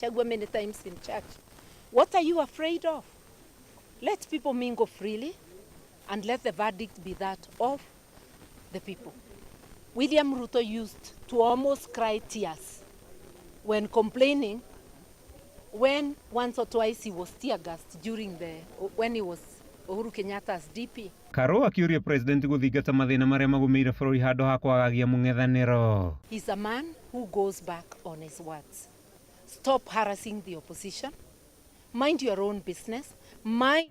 Gachagua many times in church. What are you afraid of? Let people mingle freely and let the verdict be that of the people. William Ruto used to almost cry tears when complaining when once or twice he was tear gassed during the when he was Uhuru Kenyatta's DP. Karua akĩũria president gũthingata mathĩna marĩa magũmĩire bũrũri handũ ha kwagagia mũng'ethanĩro. He's a man who goes back on his words. Stop harassing the opposition. Mind your own business. Mind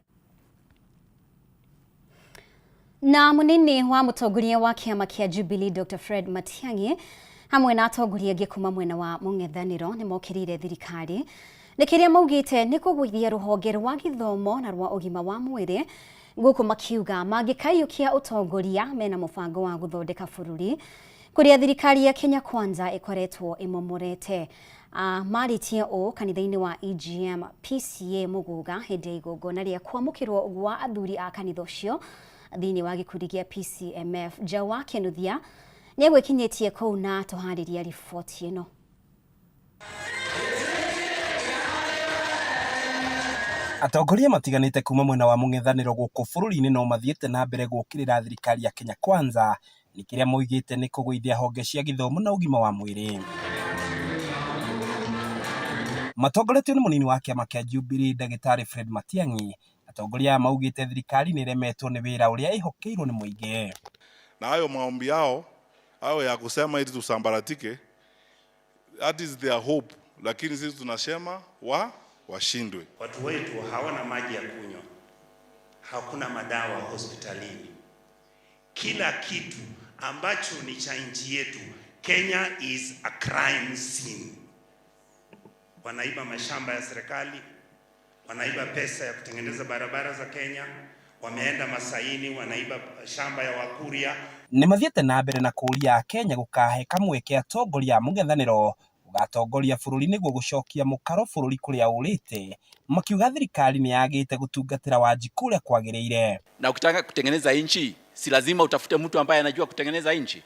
Na munini wa mutongoria wa kiama kia Jubilee Dr. Fred Matiang'i hamwe na atongoria angĩ kuma mwena wa mũng'ethanĩro nĩ mokĩrĩire thirikari nĩ kĩrĩa maugĩte nĩ kũgũithia rũhonge rwa gĩthomo na rwa ũgima wa mwĩrĩ gũkũ makiuga mangĩkaiyũkia ũtongoria mena mũbango wa gũthondeka bũrũri kũrĩa thirikari ya Kenya Kwanza ĩkoretwo ĩmomorete. Marĩtie ũũ kanitha-inĩ wa EGM PCA Mũgũga hĩndĩ ya igongona rĩa kwamũkĩrwo gwa athuri a kanitha ũcio thĩinĩ wa gĩkundi gĩa PCMF. Njaũ wa Kĩnuthia nĩ egwĩkinyĩtie kũu na tũharĩria riboti ĩno. Atongoria matiganĩte kuma mwena wa mũng'ethanĩro gũkũ bũrũri-inĩ no mathiĩte na mbere gũũkĩrĩra thirikari ya Kenya Kwanza nĩ kĩrĩa moigĩte nĩ kũgũithia honge cia gĩthomo na ũgima wa mwĩrĩ. Matongoretio nĩ mũnini wa kĩama kĩa Jubilee Ndagĩtarĩ Fred Matiang'i, atongoria aya maugĩte thirikari nĩ ĩremetwo nĩ wĩra ũrĩa ĩhokeirwo nĩ mũingĩ. Na hayo maombi yao hayo ya kusema ili tusambaratike, that is their hope, lakini sisi tunasema wa washindwe. Watu wetu hawana maji ya kunywa, hakuna madawa hospitalini, kila kitu ambacho ni cha nchi yetu. Kenya is a crime scene. Wanaiba mashamba ya serikali, wanaiba pesa ya kutengeneza barabara za Kenya, wameenda Masaini, wanaiba shamba ya Wakuria. Nĩ mathiĩte na mbere na kũũria Akenya gũkahe kamweke atongoria a mũng'ethanĩro gũgatongoria bũrũri nĩguo gũcokia mũkaro bũrũri kũrĩa ũrĩte, makiuga thirikari nĩ yagĩte gũtungatĩra Wanjikũ ũrĩa kwagĩrĩire. Na ukitaka kutengeneza nchi si lazima utafute mtu ambaye anajua kutengeneza nchi.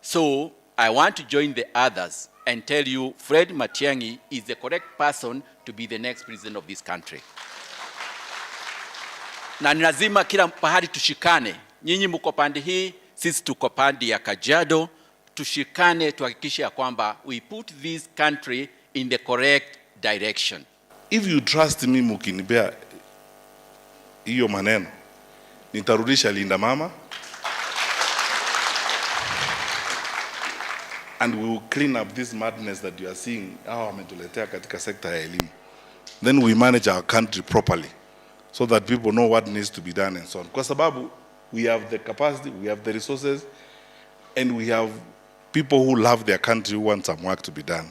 So I want to join the others and tell you Fred Matiang'i is the correct person to be the next president of this country. Na ni lazima kila pahali tushikane. Nyinyi mko pande hii, sisi tuko pande ya Kajiado. Tushikane tuhakikishe ya kwamba we put this country in the correct direction. If you trust me, mukinipea hiyo maneno, nitarudisha Linda Mama and we will clean up this madness that you are seeing hawa wametuletea katika sekta ya elimu. Then we manage our country properly so that people know what needs to be done and so on. Kwa sababu we have the capacity, we have the resources and we have people who love their country who want some work to be done.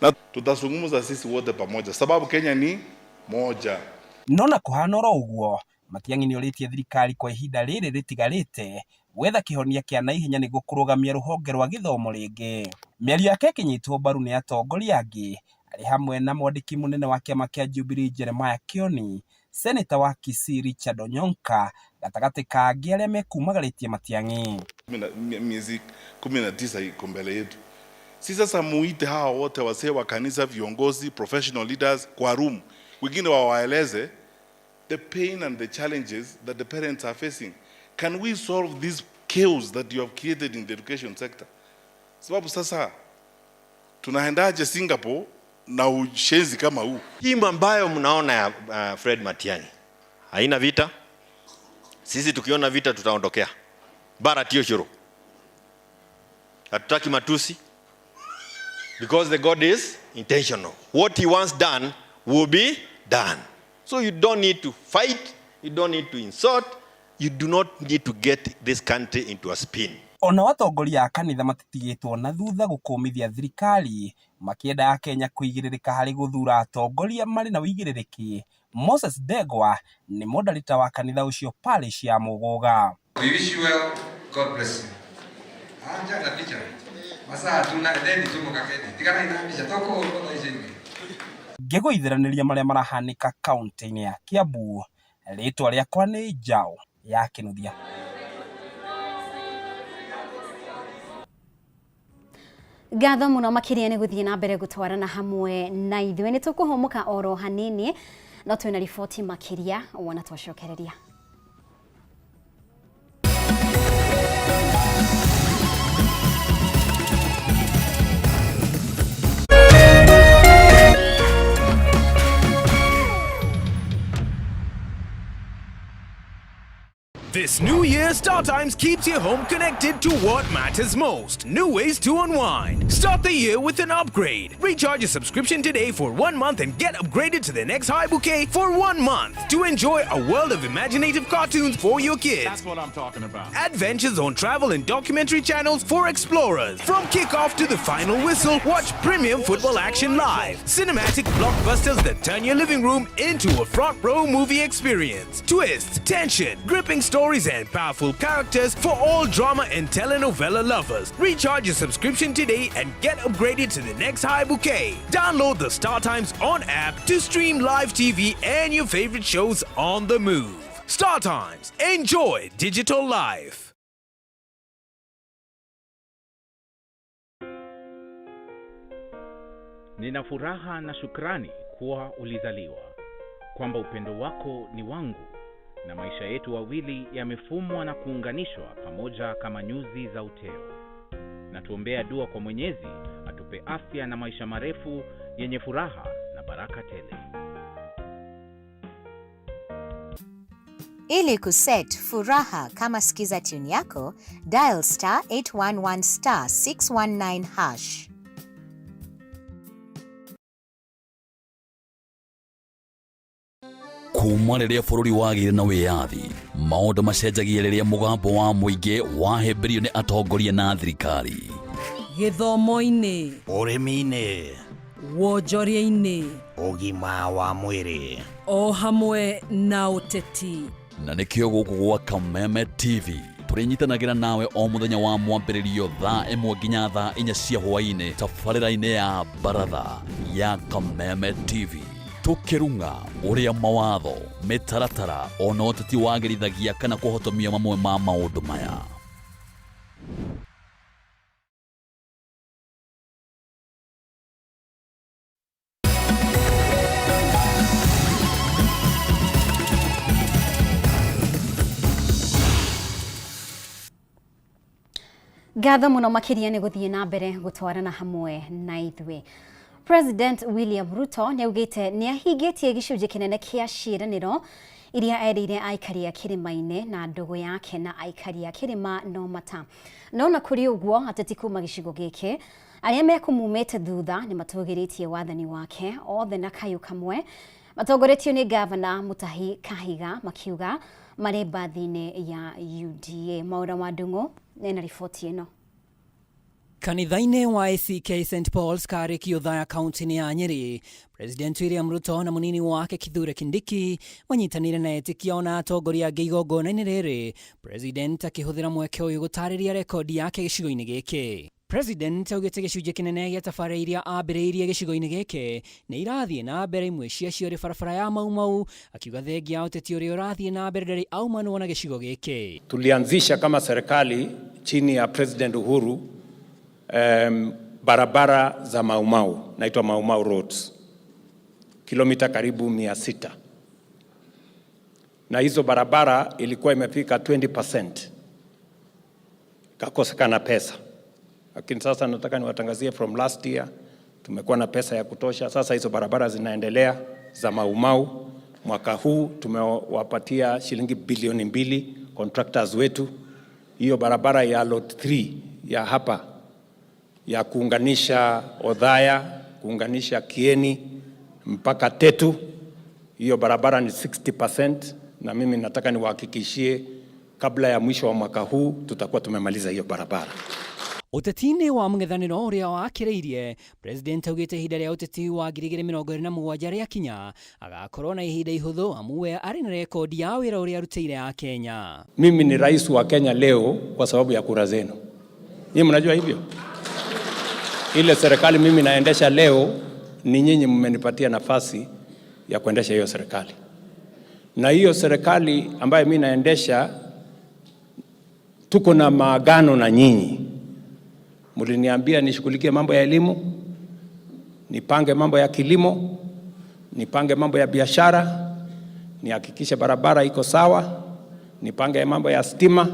Na tutazungumza sisi wote pamoja sababu Kenya ni moja. No na kũhana oro ũguo, Matiang'i nĩorĩtie thirikari kwa ihinda rĩrĩ rĩtigarĩte gwetha kĩhonia kĩa naihenya nĩguo kũrũgamia rũhonge rwa gĩthomo rĩngĩ. Mĩario yake ĩkĩnyitwo mbaru nĩ atongoria angĩ arĩ hamwe na mwandĩki mũnene wa kĩama kĩa Jubilee Jeremiah Kioni, Seneta wa Kisii Richard Onyonka gatagatĩ ka angĩ arĩa mekumagarĩtie Matiang'i. Miezi 19 iko mbele yetu. Si sasa muite hawa wote wasee wa kanisa, viongozi, professional leaders kwa room, wengine wawaeleze the pain and the challenges that the parents are facing. Can we solve this chaos that you have created in the education sector? Sababu sasa tunaendaje Singapore na ushenzi kama huu? Timu ambayo mnaona ya Fred Matiang'i haina vita. Sisi tukiona vita tutaondokea. Bara tio shuru. Hatutaki matusi. Because the God is intentional. What he wants done will be done. So you don't need to fight, you don't need to insult, you do not need to get this country into a spin. Ona atongoria a kanitha matitigĩtwo na thutha gũkũmithia thirikari makĩenda Akenya kũigĩrĩrĩka harĩ gũthura atongoria marĩ na ũigĩrĩrĩki. Moses Ndegwa nĩ mondarĩta wa kanitha ũcio parish ya Mũgũga. We wish you well. God bless you. Anja na picha. Masaa hatuna deni tu mkaketi. Tigana ina picha toko kwa hizo hivi. Ngĩgũithĩranĩria marĩa marahanĩka kaunti-inĩ ya Kiambu, rĩtwa rĩakwa nĩ Njaũ ya Kĩnuthia. Ngatho muno makiria ni guthie na mbere gutwarana hamwe na ithuĩ. Nĩ tũkũhũmũka oro hanini no twĩna riboti makiria wona twacokereria. This new year, StarTimes keeps your home connected to what matters most. New ways to unwind. Start the year with an upgrade. Recharge your subscription today for 1 month and get upgraded to the next high bouquet for 1 month to enjoy a world of imaginative cartoons for your kids. That's what I'm talking about. Adventures on travel and documentary channels for explorers. From kickoff to the final whistle, watch premium football action live. Cinematic blockbusters that turn your living room into a front row movie experience. Twists, tension, gripping stories and powerful characters for all drama and telenovela lovers. Recharge your subscription today and get upgraded to the next high bouquet. Download the StarTimes On app to stream live TV and your favorite shows on the move. StarTimes, enjoy digital life. Nina furaha na shukrani kuwa ulizaliwa, kwamba upendo wako ni wangu na maisha yetu wawili yamefumwa na kuunganishwa pamoja kama nyuzi za uteo. Na tuombea dua kwa Mwenyezi atupe afya na maisha marefu yenye furaha na baraka tele. Ili kuset furaha kama skiza tune yako, dial star 811 star 619 hash. Kuma rĩrĩa bũrũri wagĩire na wĩyathi, maũndũ macenjagia rĩrĩa mũgambo wa mũingĩ wahĩmbĩrio nĩ atongoria na thirikari. Gĩthomo-inĩ, ũrĩmi-inĩ, wonjoria-inĩ, ũgima wa mwĩrĩ, o hamwe na ũteti. Na nĩkĩo gũkũ gwa Kameme TV tũrĩnyitanagĩra nawe o mũthenya wa mwambĩrĩrio thaa 1 nginya thaa 4 cia hwaĩ-inĩ tabarĩra-inĩ ya Baratha ya Kameme TV. Tukirunga uria mawatho mitaratara ona ũteti wagĩrithagia kana kũhotomia mamwe ma maũndũ maya. Ngatho muno makiria nĩ gũthiĩ na mbere gũtwarana hamwe na ithuĩ. President William Ruto nĩaugĩte nĩahingĩtie gĩcunjĩ kĩnene kĩa ciĩranĩro iria erĩire aikari a kĩrĩma-inĩ na ndũgũ yake na aikari a kĩrĩma no mata. No na kũrĩ ũguo ateti kuma gĩcigo gĩkĩ arĩa mekũmumĩte thutha nĩ matũgĩrĩtie wathani wake othe na kayũ kamwe matongoretio nĩ gavana Mutahi Kahiga makiuga marĩ mbathi-inĩ ya UDA. Maura wa Ndung'u nena riboti ĩno. Kanitha-inĩ wa ACK St Paul's Karĩki Othaya kaunti-inĩ ya Nyeri, President William Ruto na munini wake Kithure Kindiki manyitanĩire na etĩkia ona atongoria angĩ igongona-inĩ rĩrĩ, President akĩhũthĩra mweke ũyũ gũtarĩria rekondi yake gĩcigo-inĩ gĩkĩ. President augĩte gĩcunjĩ kĩnene gĩa tabarĩra iria ambĩrĩirie gĩcigo-inĩ gĩkĩ nĩ irathiĩ na mbere, imwe ciacio irĩ barabara ya Mau Mau, akiuga thengia ya ũteti ũrĩa ũrathiĩ na mbere ndarĩ aumanwo na gĩcigo gĩkĩ. Tulianzisha kama serikali chini ya President Uhuru barabara za Mau Mau, naitwa Mau Mau Roads, kilomita karibu 600, na hizo barabara ilikuwa imefika 20%, kakosekana pesa. Lakini sasa nataka niwatangazie from last year tumekuwa na pesa ya kutosha. Sasa hizo barabara zinaendelea za Mau Mau. Mwaka huu tumewapatia shilingi bilioni 2 contractors wetu. Hiyo barabara ya lot 3 ya hapa ya kuunganisha Othaya, kuunganisha Kieni mpaka Tetu, hiyo barabara ni 60%, na mimi nataka niwahakikishie kabla ya mwisho wa mwaka huu tutakuwa tumemaliza hiyo barabara. Ũteti-inĩ wa mũng'ethanĩro ũrĩa wakĩrĩirie, President augĩte ihinda rĩa ũteti wa 2027 rĩakinya agakorwo na ihinda ihũthũ amu we arĩ na rekondi ya wĩra ũrĩa arutĩire a Kenya. Mimi ni rais wa Kenya leo kwa sababu ya kura zenu. Nyinyi mnajua hivyo? Ile serikali mimi naendesha leo ni nyinyi mmenipatia nafasi ya kuendesha hiyo serikali. Na hiyo serikali ambayo mimi naendesha, tuko na maagano na nyinyi. Mliniambia nishughulikie mambo ya elimu, nipange mambo ya kilimo, nipange mambo ya biashara, nihakikishe barabara iko sawa, nipange mambo ya stima,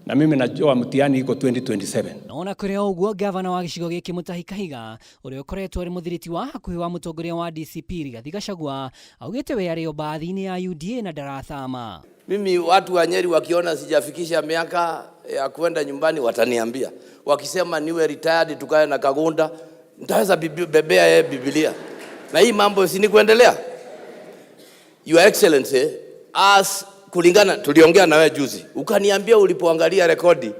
na mimi najua mtihani iko 2027. Ona kũrĩ o ũguo, gavana wa gĩcigo gĩkĩ Mutahi Kahiga, ũrĩa ũkoretwo arĩ mũthiriti wa hakuhĩ wa mũtongoria wa DCP Rigathi Gachagua, augĩte we arĩ o mbathi-inĩ ya UDA na ndarathama. Mimi watu wa Nyeri wakiona sijafikisha miaka ya kwenda nyumbani wataniambia, wakisema niwe retired tukae na Kagunda, nitaweza bebea yeye Biblia na hii mambo si ni kuendelea. Your Excellency, as kulingana tuliongea na wewe juzi, ukaniambia ulipoangalia rekodi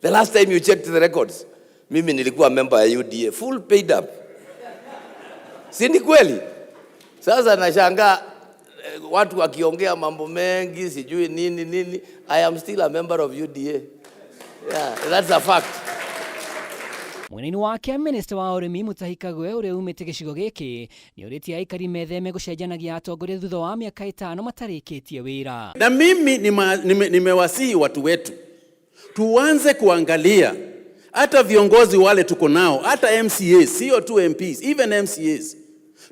the last time you checked the records, mimi nilikuwa member ya UDA full paid up, si ni kweli? Sasa nashangaa watu wakiongea mambo mengi sijui nini nini. I am still a member of UDA. Yeah, that's a fact. Mwena-inĩ wake, minista wa ũrĩmi Mutahi Kagwe, ũrĩa umĩte gĩcigo gĩkĩ, nĩ ũrĩtie aikari metheme gũcenjanagia atongoria thutha wa mĩaka 5 matarĩkĩtie wĩra. Na mimi nimewasihi watu wetu tuanze kuangalia hata viongozi wale tuko nao, hata MCAs, sio tu MPs, even MCAs.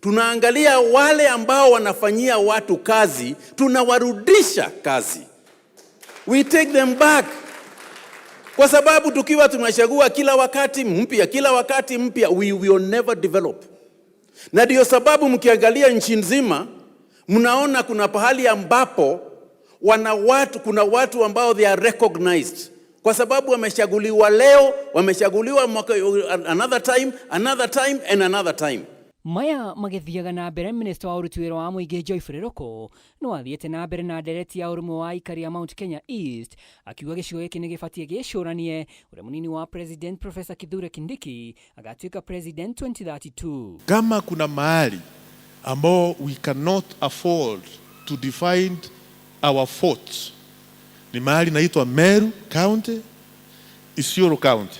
Tunaangalia wale ambao wanafanyia watu kazi, tunawarudisha kazi. We take them back. Kwa sababu tukiwa tunachagua kila wakati mpya, kila wakati mpya, we will never develop. Na ndio sababu mkiangalia nchi nzima, mnaona kuna pahali ambapo kuna watu ambao they are recognized kwa sababu wamechaguliwa leo, wamechaguliwa mwaka, another time, another time and another time. Maya magĩthiaga na mbere, minista wa ũruti wĩra wa mũingĩ Geoffrey Ruku no athiĩte na mbere na ndereti ya ũrũmwe wa aikari a Mount Kenya East, akiuga gĩcigo gĩkĩ nĩ gĩbatiĩ gĩcũranie ũrĩa mũnini wa president Professor Kithure Kindiki agatuĩka president 2032. Kama kuna mahali ambao we cannot afford to define our faults ni mahali naitwa Meru County, Isiolo County,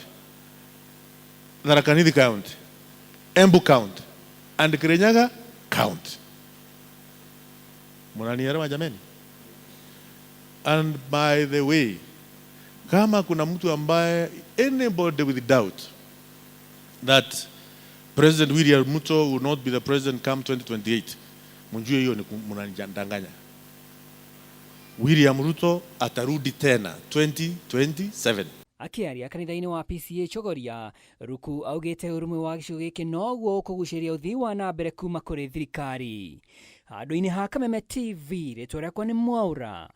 Tharaka Nithi County, Embu County and Kirinyaga County. Mnanielewa jameni? And by the way, kama kuna mtu ambaye, anybody with doubt that President William Ruto will not be the president come 2028, mjue hiyo ni mnanidanganya. William Ruto atarudi tena 2027. Akĩaria kanitha-inĩ wa PCEA Chogoria, Ruku augĩte ũrũmwe wa gĩcigo gĩkĩ noguo ũkũgucĩrĩria ũthii wa na mbere kuma kũrĩ thirikari. Handũ-inĩ ha Kameme TV, rĩtwa rĩakwa nĩ Mwaũra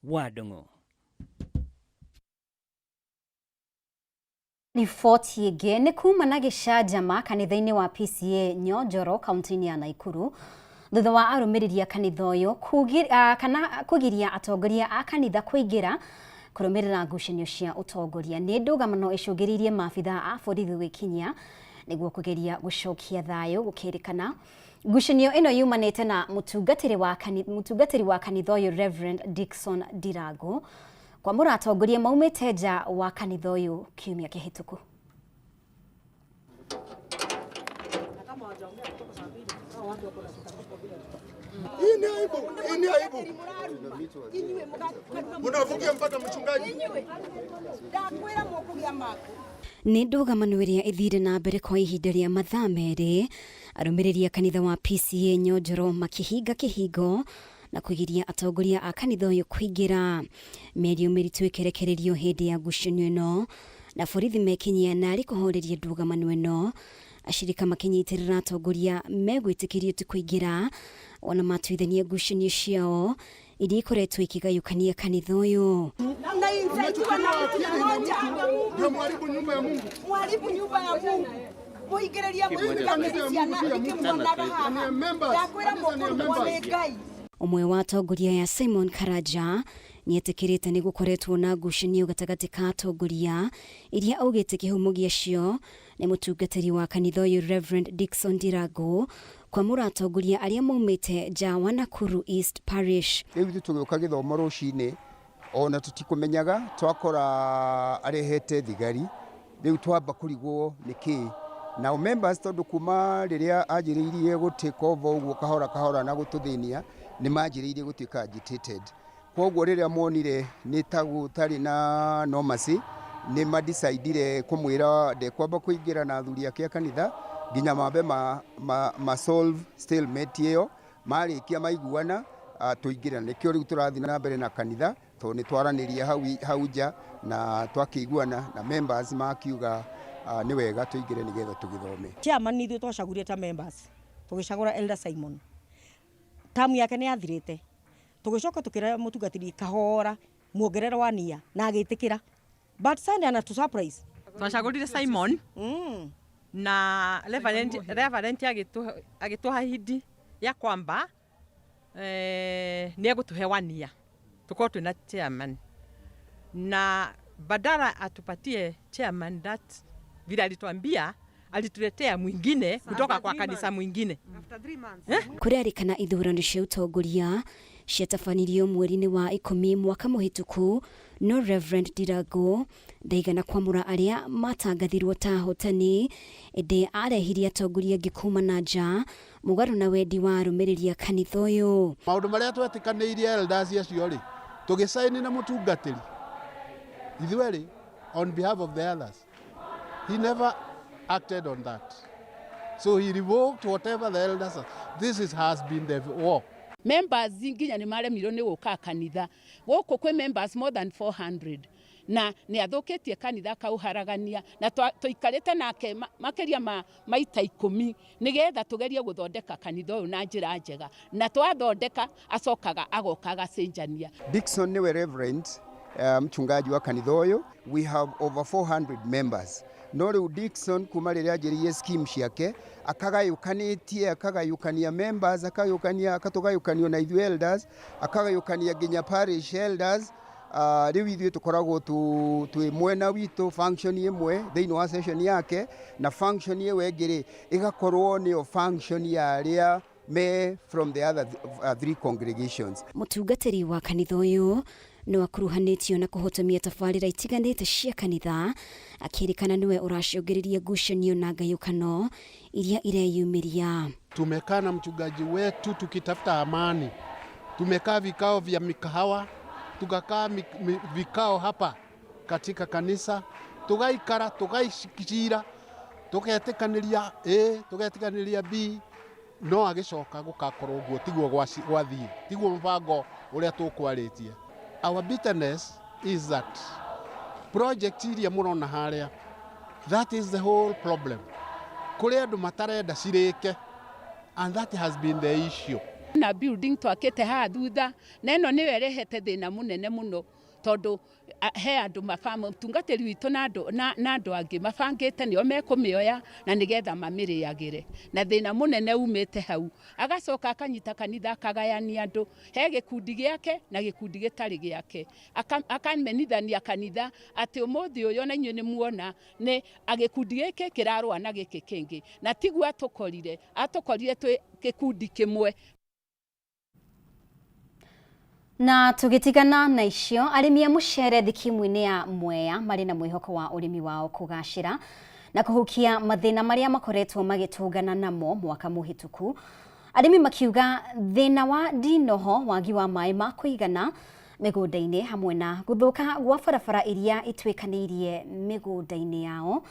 wa Ndung'u. Riboti ĩngĩ nĩ kuma na gĩcanjama kanitha-inĩ wa PCEA Nyonjoro, kaunti-inĩ ya Naikuru, thutha wa arũmĩrĩri a kanitha ũyũ kana kũgiria atongoria a kanitha kũingĩra kũrũmĩrĩra ngucanio cia ũtongoria. Nĩ ndũgamano ĩcũngĩrĩirie maabitha a borithi gwĩkinyia nĩguo kũgeria gũcokia thayũ, gũkĩrĩkana ngucanio ĩno yumanĩte na mũtungatĩri wa kanitha ũyũ Reverend Dickson Ndirangu kwamũra atongoria maumĩte nja wa kanitha ũyũ kiumia kĩhĩtũku. Hii ni aibu, hii ni aibu. Unavukia mpaka mchungaji. Nĩ ndũgamano ĩrĩa ĩthire na mbere kwa ihinda rĩa mathaa 2, arũmĩrĩri a kanitha wa PCEA Nyonjoro makĩhinga kĩhingo na kũgiria atongoria a kanitha ũyũ kũingĩra. Mĩario mĩritũ ĩkĩrekererio hĩndĩ ya ngucanio ĩno, na borithi mekinyia narĩ kũhoreria ndũgamano ĩno, acirika makĩnyitĩrĩra atongoria megwĩtĩkĩrio tu kũingĩra ona matuithania ngucanio ciao iria ikoretwo ikĩgayũkania kanitha ũyũ. Ndio mharibu nyumba ya Mungu. Mharibu nyumba ya Mungu. Muigĩrĩria mũtungatĩri ciana ikĩmuonaga haha. Ndakwĩra mũkũrumwo nĩ Ngai. Ũmwe wa atongoria ya Simon Karanja nĩetĩkĩrĩte nĩ gũkoretwo na ngucanio gatagatĩ ka atongoria iria augĩte kĩhumo gĩacio nĩ mũtungatĩri wa kanitha ũyũ Reverend Dickson Ndirangu kwamũra atongoria arĩa maumĩte nja wa Nakuru East Parish. Rĩu ithuĩ tũgĩũka gĩthomo rũcinĩ ona tũtikũmenyaga, twakora arehete thigari, rĩu twamba kũrigwo nĩkĩ. Nao members tondũ kuma rĩrĩa anjĩrĩirie gũ take over ũguo kahora kahora na gũtũthĩnia, nĩ manjĩrĩirie gũtuĩka agitated. Koguo rĩrĩa monire nĩ ta gũtarĩ na normalcy, Nĩ madecidire kũmwĩra ndekwamba kũingĩra na athuri ake a kanitha nginya mambe ma, ma, ma solve stalemate ĩyo. Marĩkia maiguana, tũingĩre, na nĩkĩo rĩu tũrathiĩ na mbere na kanitha, tondũ nĩ twaranĩria hau, hau nja na twakĩiguana na members makiuga nĩ wega tũingĩre nĩgetha tũgĩthome. Chairman nĩ ithuĩ twacagũrire ta members, tũgĩcagũra Elder Simon. Term yake nĩ yathirĩte, tũgĩcoka tũkĩra mũtungatĩri kahora muongerere one year na agĩtĩkĩra, but Sunday anatu surprise. Twacagũrire Simon na Reverend agĩtũha hindi ya kwamba nĩ egũtũhe one year tukorwo twĩna chairman, na badala atupatie chairman that vile alituambia, alituletea mwingine kutoka kwa kanisa mwingine. Eh? Kũrerĩkana ithurano cia ũtongoria ciatabanirio mweri-inĩ wa 10 mwaka mũhĩtũku, no Reverend Ndirango ndaigana kwamũra arĩa matangathirwo ta ahotani, ĩndĩ arehirie atongoria angĩ kuma na nja mũgarũ na wendi wa arũmĩrĩri a kanitha ũyũ. Maũndũ marĩa twetĩkanĩirie elders acio rĩ, tũgĩcaini na mũtungatĩri ithuerĩ on behalf of the others, he never acted on that, so he revoked whatever the elders. This is, has been the war. Members nginya nĩ maremirwo nĩ gũka kanitha gũkũ. Kwĩ members more than 400 na nĩ athũkĩtie kanitha, akauharagania, na tũikarĩte nake makĩria ma maita 10 nĩgetha tũgerie gũthondeka kanitha ũyũ na njĩra njega, na twathondeka acokaga agoka agacenjania. Dickson niwe reverend, mchungaji wa kanitha ũyũ. We have over 400 members, no rĩu Dickson kuma rĩrĩa anjĩrĩirie scheme ciake akagayũkanĩtie, akagayũkania members, akagayũkania, akatũgayũkanio na ithuĩ elders, akagayũkania nginya parish elders. Rĩu ithuĩ tũkoragwo twĩ mwena witũ function ĩmwe thĩinĩ wa session yake, na function ĩyo ĩngĩ rĩ ĩgakorwo nĩyo function ya arĩa me from the other three congregations. Mũtungatĩri wa kanitha ũyũ no akuruhanĩtio na kũhotomia tabarĩra itiganĩte cia kanitha, akĩrĩkana nĩwe ũracũngĩrĩria ngucanio na ngayũkano iria ireyumĩria. Tumekaa na mchungaji wetu tukitafuta amani. Tumekaa vikao vya mikahawa, tukakaa vikao hapa katika kanisa, tugaikara tugaicira, tugetĩkanĩria A, tugetĩkanĩria B, no agĩcoka gũgakorwo ũguo tiguo gwathiĩ, tiguo mũbango ũrĩa tũkwarĩtie. Our bitterness is that project iria mũrona harĩa, that is the whole problem. Kũrĩ andũ matarenda cirĩke, and that has been the issue. Na building twakĩte haha thutha, na ĩno nĩyo ĩrehete thĩna mũnene mũno, tondũ he andũ mũtungatĩri witũ na andũ angĩ mabangĩte nĩo mekũmĩoya na nĩgetha mamĩrĩagĩre, na thĩna mũnene umĩte hau. Agacoka akanyita kanitha akagayania andũ, he gĩkundi gĩake na gĩkundi gĩtarĩ gĩake. Akamenithania kanitha atĩ ũmũthĩ ũyũ na inyuĩ nĩ muona nĩ gĩkundi gĩkĩ kĩrarũa na gĩkĩ kĩngĩ, na tiguo atũkorire, atũkorire twĩ gĩkundi kĩmwe. Na tũgĩtigana na icio, arĩmi a mũcere thikimu-inĩ ya Mwea marĩ na mwĩhoko wa ũrĩmi wao kũgacĩra na kũhukia mathĩna marĩa makoretwo magĩtũngana namo mwaka mũhĩtũku. Arĩmi makiuga thĩna wa ndinoho, wagi wa maĩ ma kũigana mĩgũnda-inĩ, hamwe na gũthũka gwa barabara iria ituĩkanĩirie mĩgũnda-inĩ yao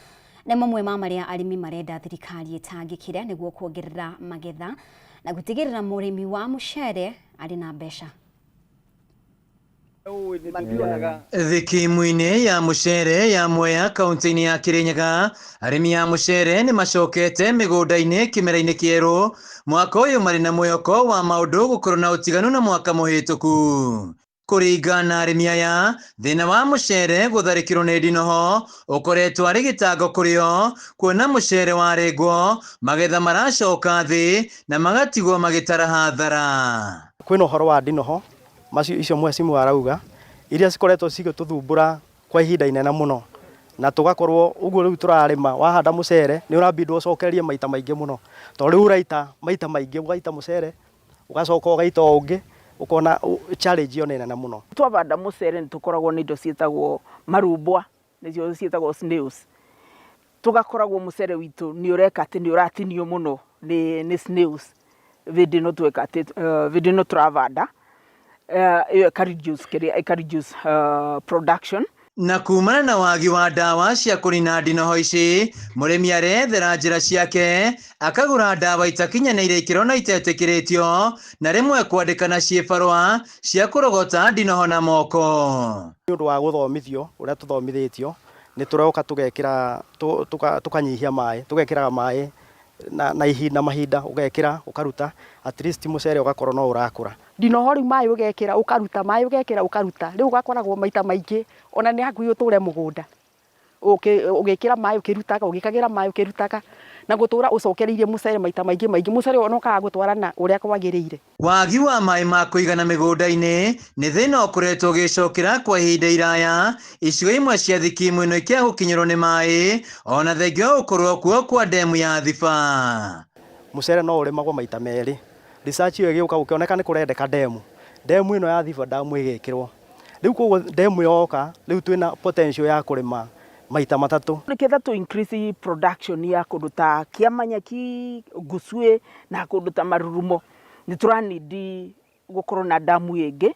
nĩ mamwe ma marĩa arĩmi marenda thirikari ĩtangĩkĩre nĩguo kuongerera magetha na gũtigĩrĩra mũrĩmi wa mũcere arĩ na mbeca. Thikimu-inĩ ya mũcere ya Mwea kaunti-inĩ ya Kirinyaga, arĩmi a mũcere nĩ macokete mĩgũnda-inĩ kĩmera-inĩ kĩerũ mwaka ũyũ marĩ na mwĩhoko wa maũndũ gũkorwo na ũtiganu na mwaka mũhĩtũku. Kũringana na arĩmi aya, thĩna wa mũcere gũtharĩkĩrwo nĩ ndinoho ũkoretwo arĩ gĩtango kũrĩ o, kuona mũcere warengwo magetha maracoka thĩ na magatigwo magĩtara hathara. Kwĩna ũhoro wa ndinoho macio icio mheshimiwa arauga, iria cikoretwo cigĩtũthumbũra kwa ihinda inene mũno, na tũgakorwo ũguo rĩu tũrarĩma, wahanda mũcere nĩ ũrabindwo ũcokererie maita maingĩ mũno, tondũ rĩu ũraita maita maingĩ, ũgaita mũcere ũgacoka ũgaita o ũngĩ, ũkona challenge ĩyo nĩ nene mũno. Twavanda mũcere nĩ tũkoragwo na indo ciĩtagwo marumbwa, nĩcio ciĩtagwo snails. Tũgakoragwo mũcere witũ nĩ ũreka atĩ nĩ ũratinio mũno nĩ snails hĩndĩ ĩno tweka atĩ hĩndĩ ĩno tũravanda, ĩyo ĩka reduce kĩrĩa, ĩka reduce production. Na kumana na wagi wa ndawa cia kũnina ndinoho ici, mũrĩmi arethera njĩra ciake akagũra ndawa itakinyanĩire ikĩro na itetĩkĩrĩtio, na rĩmwe kwandĩkana ciĩbarũa cia kũrogota ndinoho na moko. Nĩ ũndũ wa gũthomithio ũrĩa tũthomithĩtio, nĩ tũroka tũgekĩra tũkanyihia maĩ, tũgekĩraga maĩ na ihinda mahinda ũgekĩra ũkaruta, at least mũcere ũgakorwo no ũrakũra. Ndinoho rĩu maĩ ũgekĩra ũkaruta, maĩ ũgekĩra ũkaruta, rĩu ũgakoragwo maita maingĩ ona nĩ hakuhĩ ũtũre mũgũnda ũgĩkĩra maĩ ũkĩrutaga, ũgĩkagĩra maĩ ũkĩrutaga, na gũtũra ũcokereirie mũcere maita maingĩ maingĩ, mũcere ũyũ ona ũkaga gũtwarana ũrĩa kwagĩrĩire. Wagi wa maĩ ma kũigana mĩgũnda-inĩ nĩ thĩna ũkoretwo ũgĩcokera kwa ihinda iraya, icigo imwe cia thikimu ĩno ikĩaga gũkinyĩrwo nĩ maĩ ona thengia wa gũkorwo kuo kwa ndemu ya Thiba. Mũcere no ũrĩmagwo maita merĩ. Research ĩyo ĩgĩũka gũkĩoneka nĩ kũrendeka ndemu. Ndemu ĩno ya Thiba damu ĩgĩkĩrwo. Rĩu koguo ndemu yoka, rĩu twĩna potential ya kũrĩma maita matatũ. Nĩgetha tũ increase production ya kũndũ ta Kĩamanyaki, Ngucuĩ na kũndũ ta Marurumo, nĩ tũranindi gũkorwo na damu ĩngĩ,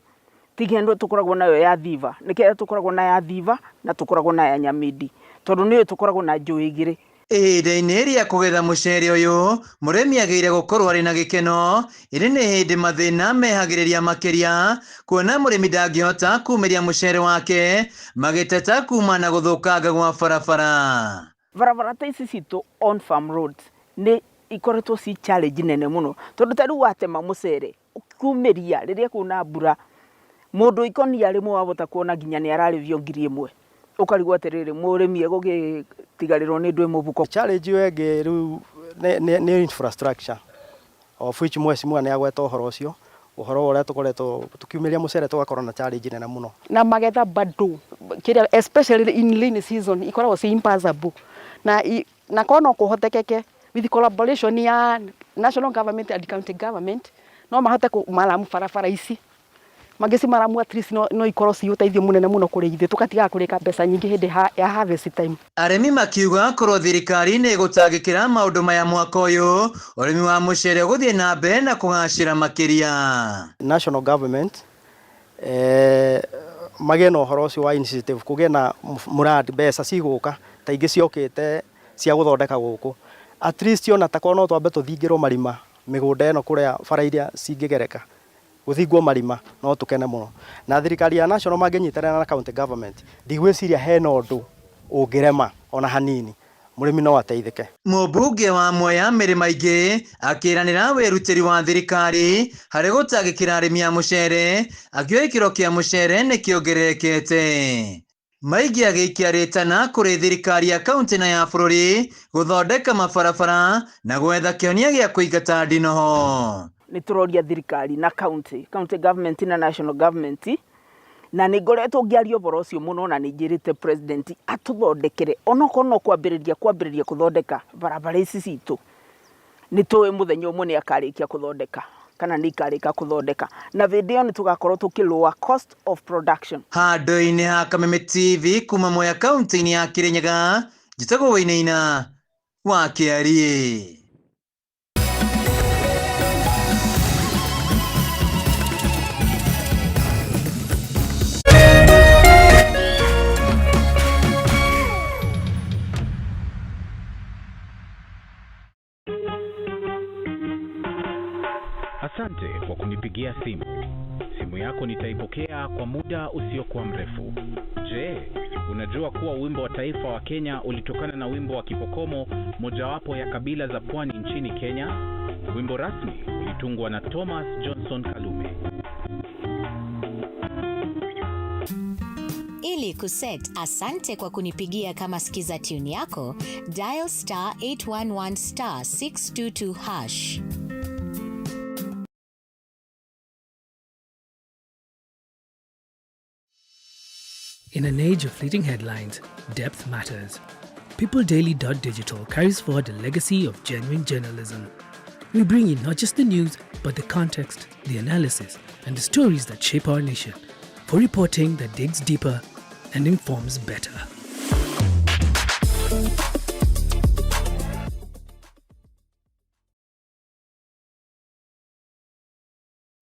tiga ĩno tũkoragwo nayo ya Thiba. Nĩkĩo tũkoragwo na ya Thiba na tũkoragwo na ya Nyamindi, tondũ nĩyo tũkoragwo na njũĩ igĩrĩ. Ihinda-inĩ rĩa kũgetha mũcere ũyũ, mũrĩmi agĩrĩire gũkorwo arĩ na gĩkeno, ĩndĩ nĩ hĩndĩ mathĩna mehagĩrĩria makĩria, kuona mũrĩmi ndangĩhota kumĩria mũcere wake magĩteta kuma na gũthũkanga gwa barabara. Barabara ta ici citũ on farm roads nĩ ikoretwo ci challenge nene mũno, tondũ ta rĩu watema mũcere ũkumĩria rĩrĩa kwĩna mbura, mũndũ ikonia rĩmwe wahota kuona nginya nĩ ararĩhio 1000, ũkarigwo atĩrĩrĩ, mũrĩmi egũgĩtigarĩrwo nĩ ndwĩ mũbuko. Challenge ĩyo ĩngĩ rĩu nĩ infrastructure, of which mheshimiwa nĩ agweta ũhoro ũcio, ũhoro ũrĩa tũkoretwo tũkiumĩria mũcere tũgakorwo na challenge nene mũno. Na magetha bado kĩrĩa especially in rainy season ikoragwo ci impassable, na korwo no kũhotekeke with collaboration ya national government and county government, no mahote kũmaramu barabara ici mangĩcimaramu at least no ikorwo ci ũteithio mũnene mũno kũrĩ ithuĩ, tũgatigaga kũrĩka mbeca nyingĩ hĩndĩ ya harvest time. Arĩmi makiuga korwo thirikari nĩ ĩgũtangĩkĩra maũndũ maya mwaka ũyũ, ũrĩmi wa mũcere ũgũthiĩ na mbere na kũgacĩra makĩria. National government magĩe na ũhoro ũcio wa initiative, kũgĩe na mũrandi mbeca cigũka ta ingĩ ciokĩte cia gũthondeka gũkũ, at least ona ta korwo no twambe tũthingĩrwo marima mĩgũnda ĩno kũrĩa bara iria cingĩgereka, gũthingwo marima no tũkene mũno. Na thirikari ya national mangĩnyitanĩra na county government, ndigwĩciria hena ũndũ ũngĩrema ona hanini, mũrĩmi no ateithĩke. Mũmbunge wa Mwea Mĩrĩma Maingĩ akĩranĩra wĩrutĩri wa thirikari harĩ gũtangĩkĩra arĩmi a mũcere, akiuga gĩkĩro kĩa mũcere nĩ kĩongererekete. Maingĩ agĩikia rĩtana kũrĩ thirikari ya kaunti na ya bũrũri gũthondeka mabarabara na gwetha kĩhonia gĩa kũingata ndinoho. Nĩ tũroria thirikari na county, county government na national government, na nĩ ngoretwo ngĩaria ũhoro ũcio mũno, na nĩ njĩrĩte president atũthondekere onokorwo no kwambĩrĩria kũthondeka barabara ici citũ. Nĩ tũĩ mũthenya ũmwe nĩ akarĩkia kũthondeka kana nĩ ikarĩka kũthondeka, na hĩndĩ ĩyo nĩ tũgakorwo tũkĩ lower cost of production. Handũ-inĩ ha Kameme TV kuma Mwea kaunti-inĩ ya Kirinyaga, njĩtagwo Wainaina wa Kĩariĩ. Asante kwa kunipigia simu. Simu yako nitaipokea kwa muda usiokuwa mrefu. Je, unajua kuwa wimbo wa taifa wa Kenya ulitokana na wimbo wa Kipokomo, mojawapo ya kabila za pwani nchini Kenya? Wimbo rasmi ulitungwa na Thomas Johnson Kalume. Ili kuset asante kwa kunipigia kama sikiza tune yako, dial star 811 star 622 hash. In an age of fleeting headlines, depth matters. PeopleDaily.digital carries forward a legacy of genuine journalism. We bring you not just the news, but the context, the analysis, and the stories that shape our nation, for reporting that digs deeper and informs better.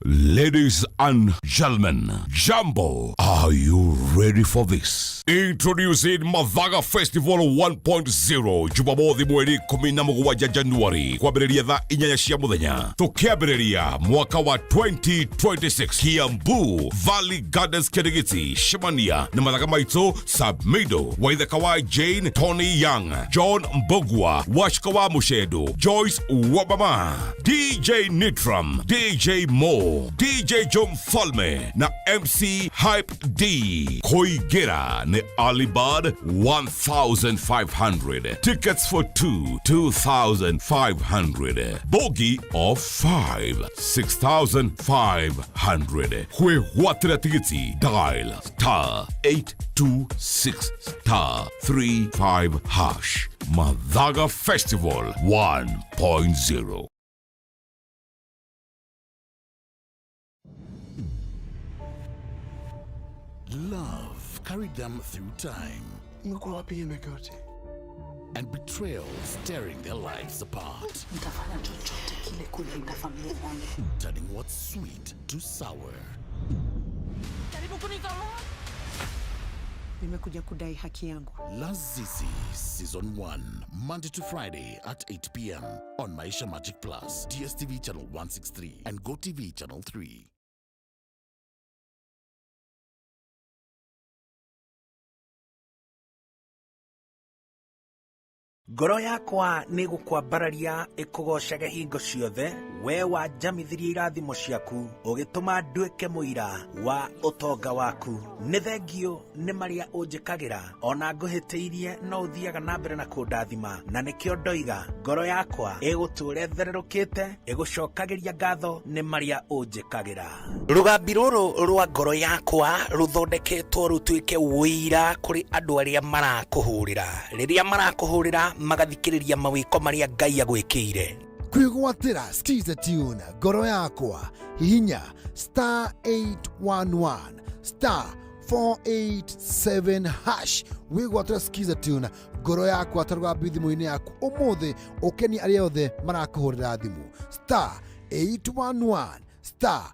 Ladies and gentlemen, Jambo, are you ready for this? Introducing Mathaga Festival 1.0 Jumamothi mweri 17 Januari kwambĩrĩria thaa 8 cia mũthenya tũkĩambĩrĩria mwaka wa 2026 Kiambu Valley Gardens Kĩrĩgĩti cemania na mathaga maitũ Sabmido Waithaka wa Jane Tony Young John Mbogwa Wachika wa Mũcendo Joyce Wabama DJ Nitram DJ Mo DJ Joe Mfalme na MC Hype D Koigera ni Alibud 1500 tickets for 2 2500 bogi of 5 6500 kwĩgwatĩra tigiti dial star 826 star 35 hash Mathaga Festival 1.0. Love carried them through time. And betrayals tearing their lives apart. Nitafanya chochote kile kulinda familia yangu. Turning what's sweet to sour. Jaribu kunidhulumu. Nimekuja kudai haki yangu. Lazizi Season 1, Monday to Friday at 8 p.m. on Maisha Magic Plus, DSTV Channel 163 and GoTV Channel 3. Ngoro yakwa nĩ gũkwambararia ĩkũgoocage hingo ciothe, we wanjamithirie irathimo ciaku, ũgĩtũma nduĩke mũira wa ũtonga waku. Nĩ thengiũ nĩ marĩa ũnjĩkagĩra, ona ngũhĩtĩirie no ũthiaga na mbere na kũndathima, na nĩkĩo ndoiga ngoro yakwa ĩgũtũũra ĩthererũkĩte, ĩgũcokagĩria ngatho nĩ marĩa ũnjĩkagĩra. Rũgambi rũrũ rwa ngoro yakwa rũthondeketwo rũtuĩke ũira kũrĩ andũ arĩa marakũhũrĩra, rĩrĩa marakũhũrĩra magathikĩrĩria mawĩko marĩa Ngai agwĩkĩire. Kwĩgwatĩra skiza tune ngoro yakwa hihinya star 811 star 487 hash wĩgwatĩra skiza tune ngoro yakwa ta rũgambi thimũ-inĩ yaku ũmũthĩ ũkenie arĩa othe marakũhũrĩra thimũ star 811 star.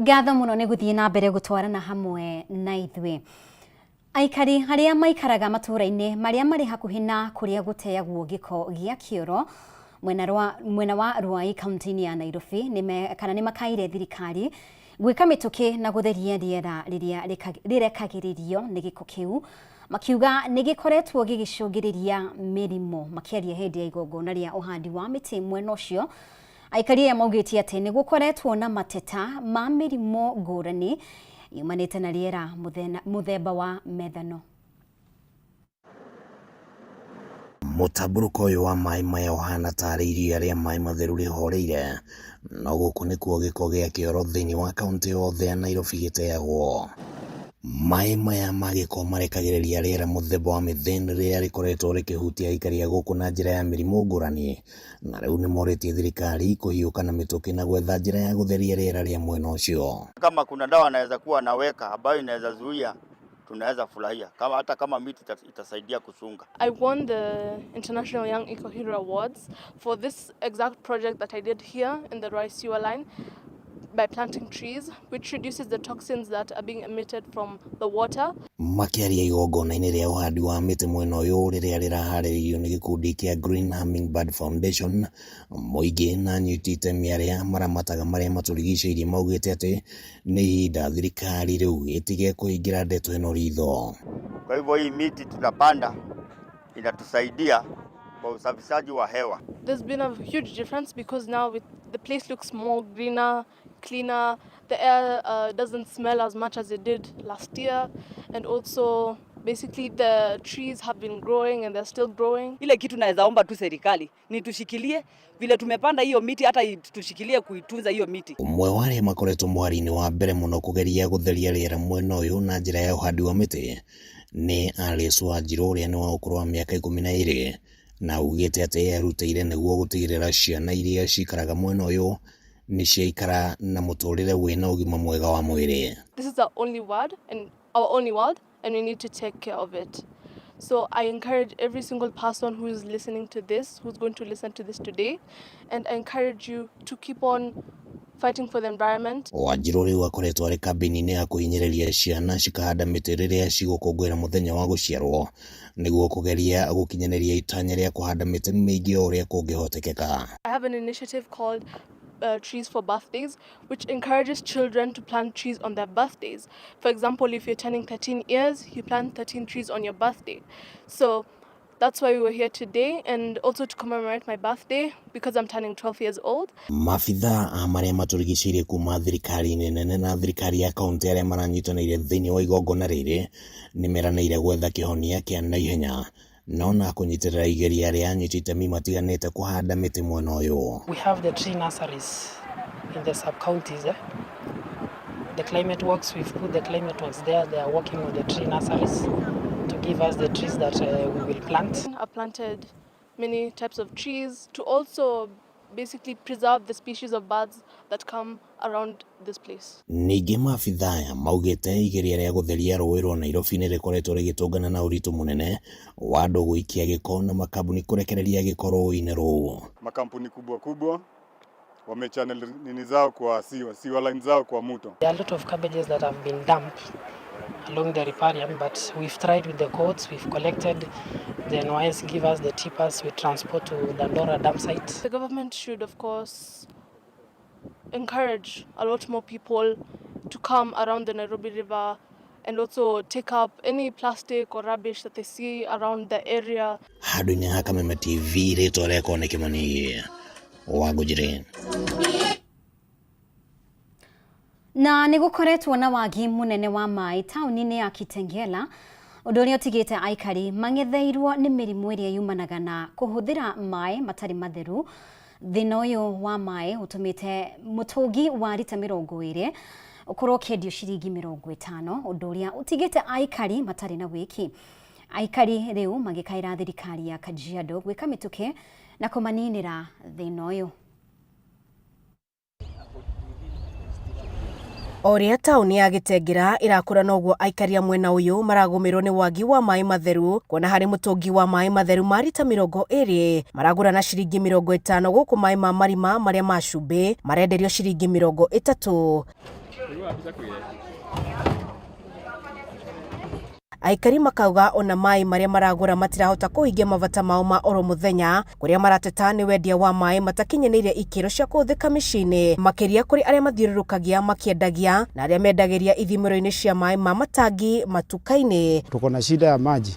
Ngatho muno nĩ gũthiĩ na mbere gũtwarana hamwe na ithuĩ. Aikari arĩa maikaraga matũũra-inĩ marĩa marĩ hakuhĩ na kũrĩa gũteagwo gĩko gĩa kĩoro mwena wa Ruai kaunti-inĩ ya Nairobi kana nĩ makaire thirikari gwĩka mĩtũkĩ na gũtheria rĩera rĩrĩa rĩrekagĩrĩrio nĩ gĩko kĩu, makiuga nĩ gĩkoretwo gĩgĩcũngĩrĩria mĩrimũ. Makĩaria hĩndĩ ya igongona rĩa ũhandi wa mĩtĩ mwena ũcio, aikari aya maugĩte atĩ nĩ gũkoretwo na mateta ma mĩrimũ ngũrani yumanĩte na rĩera mũthemba wa methano. Mũtambũrũko ũyũ wa maĩ maya ũhana tarĩ iria rĩa maĩ matheru rĩhoreire, no gũkũ nĩkuo gĩko gĩa kĩoro thĩinĩ wa kaũntĩ yothe ya Nairobi gĩteagwo. Maĩ maya ma gĩko marekagĩrĩria rĩera mũthemba wa methane rĩrĩa rĩkoretwo rĩkĩhutia aikari a gũkũ na njĩra ya mĩrimũ ngũrani, na rĩu nĩmorĩtie thirikari kũhiũka na mĩtũkĩ na gwetha njĩra ya gũtheria rĩera rĩa mwena ũcio. Kama kuna dawa anaweza kuwa anaweka ambayo inaweza zuia, tunaweza furahia kama hata kama miti itasaidia kuchunga. I won the International Young Eco Hero Awards for this exact project that I did here in the Ruai sewer line by planting trees, which reduces the toxins that are being emitted from the water. Makĩaria igongona-inĩ rĩa ũhandi wa mĩtĩ mwena ũyũ rĩrĩa rĩraharĩrĩirio nĩ gĩkundi kĩa Green Hummingbird Foundation, mũingĩ na anyiti itemi arĩa maramataga marĩa matũrigicĩirie maugĩte atĩ nĩ ihinda thirikari rĩu ĩtige kũhingĩra ndeto ĩno ritho. Kwa hivyo hii miti tunapanda inatusaidia kwa usafishaji wa hewa. There's been a huge difference because now the place looks more greener, cleaner, the air doesn't smell as much as it did last year, and also basically the trees have been growing and they're still growing. Ile kitu naweza omba tu serikali ni tushikilie vile tumepanda hiyo miti, hata tushikilie kuitunza hiyo miti. Ũmwe wa arĩa makoretwo mwari-inĩ wa mbere mũno kũgeria gũtheria rĩera mwena ũyũ na njĩra ya ũhandi wa mĩtĩ nĩ Alice Wanjiru ũrĩa nĩ wa ũkũrũ wa mĩaka 12 na augĩte atĩ erutĩire nĩguo gũtigĩrĩra ciana iria cikaraga mwena ũyũ nĩ ciaikara na mũtũrĩre wĩna ũgima mwega wa mwĩrĩ. This is our only world and our only world, and we need to take care of it. So I encourage every single person who is listening to this, who's going to listen to this today, and I encourage you to keep on fighting for the environment. Wanjiru rĩu akoretwo arĩ kambĩini-inĩ ya kũhinyĩrĩria ciana cikahanda mĩtĩ rĩrĩa cigũkũngũĩra mũthenya wa gũciarwo nĩguo kũgeria gũkinyanĩria itanya rĩa kũhanda mĩtĩ mĩingĩ o ũrĩa kũngĩhotekeka. I have an initiative called Trees for Birthdays, which encourages children to plant trees on their birthdays. For example, if you're turning 13 years, you plant 13 trees on your birthday. So that's why we were here today, and also to commemorate my birthday because I'm turning 12 years old. Maabithaa a marĩa matũrigicĩirie kuma thirikari-inĩ nene na thirikari ya kaunti arĩa maranyitanĩire thĩinĩ wa igongona rĩrĩ nĩmeranĩire gwetha kĩhonia kĩa naihenya no na kũnyitĩrĩra igeria rĩa anyiti itemi matiganĩte kũhanda mĩtĩ mwena ũyũ. We have the tree nurseries in the sub-counties. The climate works, we've put the climate works there. They are working on the tree nurseries to give us the trees that we will plant. I planted many types of trees to also basically preserve the species of birds that come around this place. Ningĩ maabithaa aya maugĩte igeria rĩa gũtheria rũĩ rwa Nairobi nĩ rĩkoretwo rĩgĩtũngana na ũritũ mũnene wa andũ gũikia gĩko na makambuni kũrekereria gĩko rũĩ-inĩ rũu. Makampuni kubwa kubwa wamechannel nini zao kwa sewer line zao kwa mto. There are a lot of garbages that have been dumped along the riparian, but we've tried with the courts, we've collected, the NYS give us the tippers, we transport to Dandora dump site. The government should, of course, encourage a lot more people to come around the Nairobi River and also take up any plastic or rubbish that they see around the area. Handũ-inĩ ha Kameme TV rĩtwa rĩakwa nĩ Kĩmani wa Ngũnjĩrĩ. Na nĩ gũkoretwo na wagi mũnene wa maĩ taũni-inĩ ya Kitengela, ũndũ ũrĩa ũtigĩte aikari mang'etheirwo nĩ mĩrimũ ĩrĩa yumanaga na kũhũthĩra maĩ matarĩ matheru. Thĩna ũyũ wa maĩ ũtũmĩte mũtũngi wa rita 20 ũkorwo ũkĩendio ciringi 50, ũndũ ũrĩa ũtigĩte aikari matarĩ na wĩki. Aikari rĩu magĩkaĩra thirikari ya Kajiado gwĩka mĩtũkĩ na kũmaninĩra thĩna ũyũ. O ũrĩa taũni ya Gĩtengera ĩrakũra noguo aikari a mwena ũyũ maragũmĩrwo nĩ wagi wa maĩ matheru, kuona harĩ mũtũngi wa maĩ matheru ma rita 20 maragũra na ciringi 50, gũkũ maĩ ma marima marĩa ma cumbĩ marenderio ciringi 30. Aikari makauga ona maĩ marĩa maragũra matirahota kũhingia mabata mao ma oro mũthenya, kũrĩa marateta nĩ wendia wa maĩ matakinyanĩire ikĩro cia kũhũthĩka mĩciĩ-inĩ, makĩria kũrĩ arĩa mathiũrũrũkagia makĩendagia na arĩa mendagĩria ithimĩro-inĩ cia maĩ ma matangi matuka-inĩ. Tuko na shida ya maji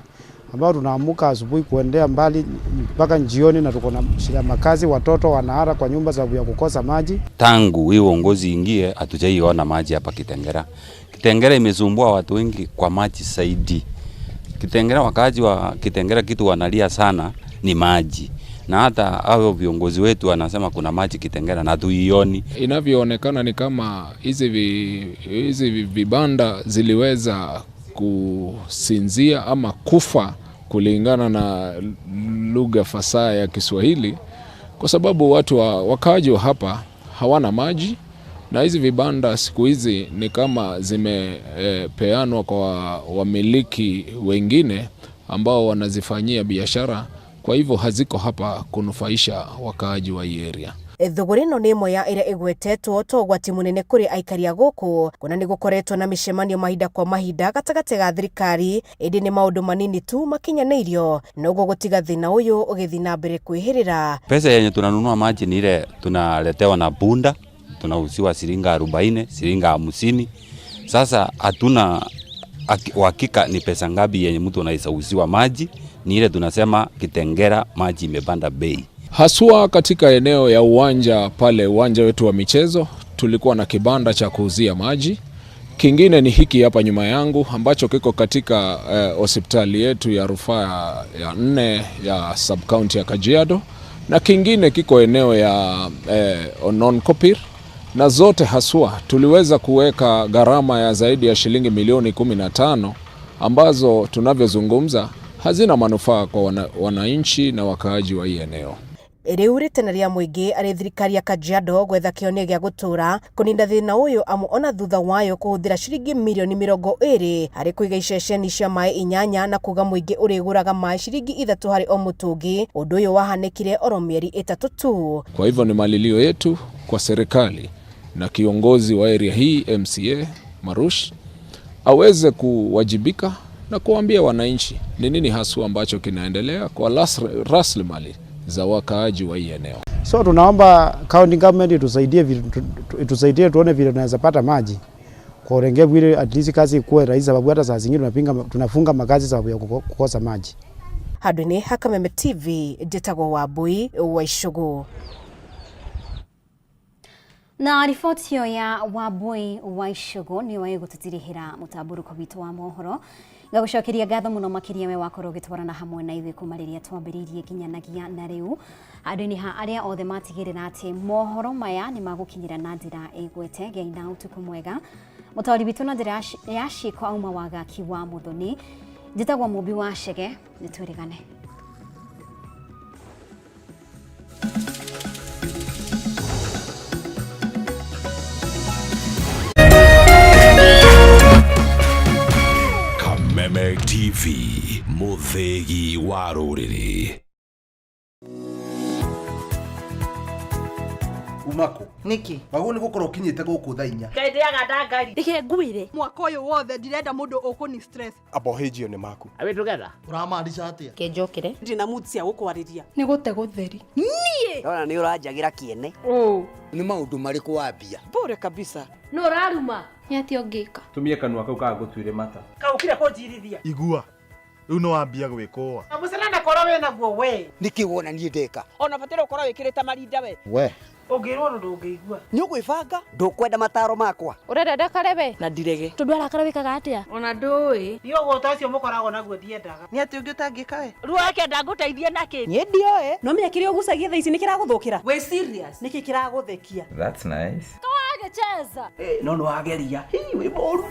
ambao tunaamuka asubuhi kuendea mbali mpaka jioni, na tuko na shida makazi, watoto wanahara kwa nyumba sababu ya kukosa maji. Tangu hii uongozi ingie hatujaiona maji hapa Kitengela. Kitengela imesumbua watu wengi kwa maji zaidi. Kitengela, wakaaji wa Kitengela kitu wanalia sana ni maji, na hata hao viongozi wetu wanasema kuna maji Kitengela na tuioni. Inavyoonekana ni kama hizi vibanda ziliweza kusinzia ama kufa kulingana na lugha fasaha ya Kiswahili, kwa sababu watu wakaaji wa hapa hawana maji, na hizi vibanda siku hizi ni kama zimepeanwa kwa wamiliki wengine ambao wanazifanyia biashara, kwa hivyo haziko hapa kunufaisha wakaaji wa hii area. Thũgũrĩ ĩno nĩ ĩmwe ya ĩrĩa ĩgwetetwo ta ũgwati mũnene kũrĩ aikari a gũkũ, kuona nĩ gũkoretwo na mĩcemanio mahinda kwa mahinda gatagatĩ ga thirikari, ĩndĩ nĩ maũndũ manini tu makinyanĩirio, noguo gũtiga thĩna ũyũ ũgĩthiĩ na mbere kwĩhĩrĩra. Pesa yenye tunanunua maji ni ile tunaletewa na punda, tunauziwa shilingi 40, shilingi 50. Sasa hatuna uhakika ni pesa ngapi yenye mtu anaweza uziwa maji, ni ile tunasema Kitengela maji imepanda bei. Haswa katika eneo ya uwanja pale, uwanja wetu wa michezo, tulikuwa na kibanda cha kuuzia maji. Kingine ni hiki hapa nyuma yangu ambacho kiko katika hospitali yetu ya rufaa ya 4 ya sub county ya Kajiado, na kingine kiko eneo ya Ononkopir, na zote haswa tuliweza kuweka gharama ya zaidi ya shilingi milioni 15 ambazo tunavyozungumza hazina manufaa kwa wananchi na wakaaji wa hii eneo. Rĩu rĩtana rĩa mũingĩ arĩ thirikari ya Kajiado gwetha kĩhonia gĩa gũtũra kũnina thĩna ũyũ amu ona thutha wayo kũhũthĩra ciringi mirioni 20 harĩ kũiga iceceni cia maĩ 8 na kuga mũingĩ ũrĩgũraga maĩ ciringi 3 harĩ o mũtũngi, ũndũ ũyũ wahanĩkire oro mĩeri 3 tu. Kwa hivyo ni malilio yetu kwa serikali na kiongozi wa area hii MCA Marush aweze kuwajibika na kuambia wananchi ni nini haswa ambacho kinaendelea kwa rasilimali za wakaaji wa hii eneo. So tunaomba county government itusaidie tuone vile tunaweza pata maji kwa Orengebu ili at least kazi ikuwe rahisi, sababu hata saa zingine tunafunga makazi sababu ya kukosa maji. Handũ-inĩ ha Kameme TV, njĩtagwo Wambui wa Icũgũ. Na riboti ĩyo ya Wambui wa Icũgũ nĩyo ĩgũtũtirihĩra mũtambũrũko witũ wa mohoro. Ngagũcokeria ngatho mũno makĩria we wakorwo ũgĩtwarana hamwe na ithuĩ kuma rĩrĩa twambĩrĩirie nginyanagia na rĩu. Handũ-inĩ ha arĩa othe matigĩrĩra atĩ mohoro maya nĩ magũkinyĩra na njĩra ĩgwete. Gĩai na ũtukũ mwega. Mũtaũri witũ na njĩra ya ciĩko auma Wagaki wa Mũthoni. Njĩtagwo Mũmbi wa Chege, nĩtwĩrĩgane. Kameme TV, mũthĩgi wa rũrĩrĩ. Umako niki waguo nĩ gũkorwo ũkinyĩte gũkũ thaa 4. Ngai ndĩaga ndangari. Reke ngwĩre mwaka ũyũ wothe ndirenda mũndũ ũkũni stress. Abohĩnjio nĩ maku. Are we together? Ũramaanisha atĩa? Kenjokere ndina mood cia gũkwarĩria. Nĩ gũte gũtheri. Niĩ ndona nĩ ũranjagĩra kĩene. Nĩ maũndũ marĩkũ wambia? Bure kabisa. Nũ ũraruma? Nĩ atĩa ũngĩka? Tumie kanua kau kagũtuire mata. Kaũkire kũnjirithia. Igua. Rĩu nĩ wambia gwĩkũa. Mũcana ndakorwo wĩna guo we. Nĩkĩ wona niĩ ndeka? Ona bataire ũkorwo wĩkĩrĩte marinda we. We. Ũngĩrwo ũndũ ndũngĩigua. Nĩ ũgwĩbanga? Ndũkwenda mataro makwa. Ũrenda ndakare we? Na ndirege. Tondũ arakara wĩkaga atĩa? Ona ndũĩ. Niĩ ũgũta ũcio mũkoragwo naguo ndiendaga. Nĩ atĩ ũngĩ ũtangĩka we? Ruo wake ndangũteithia nakĩ? Niĩ ndioĩ. No menya kĩrĩa ũgucagia thaa ici nĩ kĩragũthũkĩra. Wĩ serious? Nĩkĩ kĩragũthekia? That's nice. Kawagĩcheza. No nĩ wageria. Hii wĩ mũru.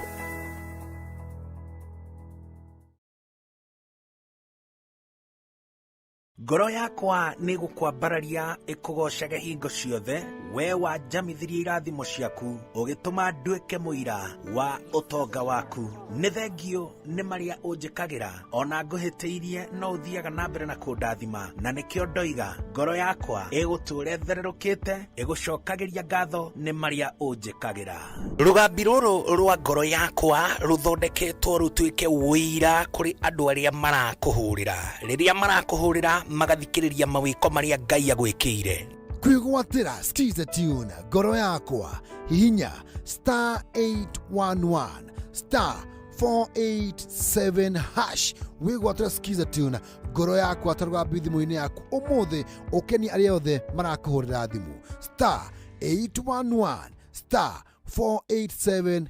Ngoro yakwa nĩ gũkwambararia ĩkũgocage hingo ciothe, we wanjamithirie irathimo ciaku ũgĩtũma nduĩke mũira wa ũtonga waku. Nĩ thengio nĩ marĩa ũnjĩkagĩra, ona ngũhĩtĩirie no ũthiaga na mbere na kũndathima, na nĩkĩo ndoiga ngoro yakwa ĩgũtũũra ĩthererũkĩte ĩgũcokagĩria ngatho nĩ marĩa ũnjĩkagĩra. Rũgambi rũrũ rwa ngoro yakwa rũthondeketwo rũtuĩke ũira kũrĩ andũ arĩa marakũhũrĩra. Rĩrĩa marakũhũrĩra magathikĩrĩria mawĩko marĩa Ngai agwĩkĩire. Kwĩgwatĩra Skiza Tune ngoro yakwa, hihinya star 811 star 487 hash wĩgwatĩra Skiza Tune ngoro yakwa ta rũgambi thimũ-inĩ yaku ũmũthĩ, ũkenie arĩa othe marakũhũrĩra thimũ star 811 star 487.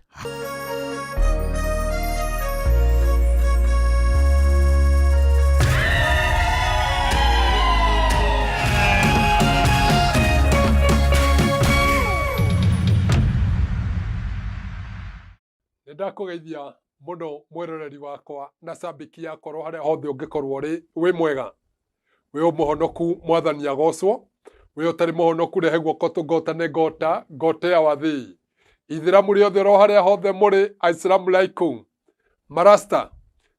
Nĩndakũgeithia mũno mwĩroreri wakwa na cambĩki yakorwo harĩa hothe ũngĩkorwo ũrĩ, wĩ mwega, wĩ mũhonoku, mwathani agocwo, wĩ ũtarĩ mũhonoku rehe guoko tũngotane ngota ngote ya wathii. Ithĩramu rĩothe oro harĩa hothe mũrĩ, aisilamu laikum, marasta,